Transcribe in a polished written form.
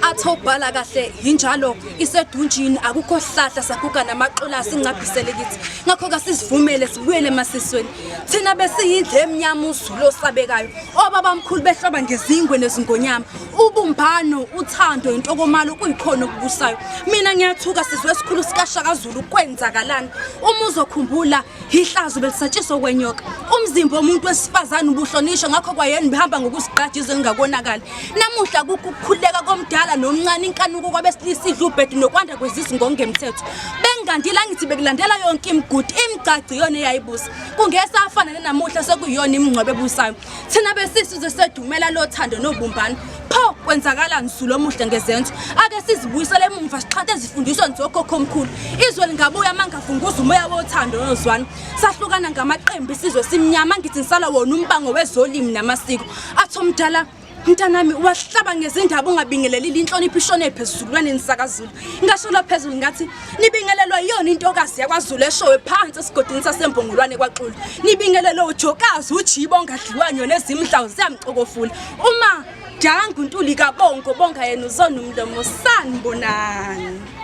Athi obhala kahle yinjalo isedunjini akukho sihlahla saguga namaxola asingcabhisele kithi. Ngakho kasizivumele sibuyele emasisweni. Thina besiyindlu emnyama uZulu osabekayo. Obabamkhulu behloba ngezingwe nezingonyama. Ubumbano, uthando, intokomalo kuyikhona okubusayo. Mina ngiyathuka sizwe esikhulu sikaShaka Zulu kwenzakalani? Uma uzokhumbula Ihlazo belisatshiswa okwenyoka. Umzimba womuntu wesifazane ubuhlonishwa ngakho kwayena ubehamba ngokusigqaja izwe lingakonakali. Namuhla kukho ukukhululeka komdala nomncane inkanuko kwabesilisa idla ubhedu nokwanda kwezisu ngokungemthetho. Bengingandile angithi bekulandela yonke imigudu imigcagci iyona eyayibusa. Kungesafana nanamuhla sekuyiyona imingcwabo ebusayo. Thina besisizwe sedumela lothando nobumbano. Pho kwenzakalani Zulu omuhle ngezenzo? Ake sizibuyisele emumva sixhante ezifundisweni zokhokhomkhulu. Izwe lingabuya mangavunguza umoya wothando nozwano. Sahlukana ngamaqembu isizwe simnyama ngithi ngisala wona umbango wezolimi namasiko. Athi omdala Mntanami wahlaba ngezindaba ungabingelelile inhlonipho ishone phezulwaneni sakaZulu. Ngasho phezulu ngathi nibingelelwa iyona intokazi yakwaZulu eshowe phansi esigodini saseMbongolwane kwaXulu. Nibingelelwe uJokazi uJibo ongadliwa nyoni ezimhlawu ziyamcokofula. Uma Jangu Ntuli kaBongo bonga yena uzona umlomo sanibonani.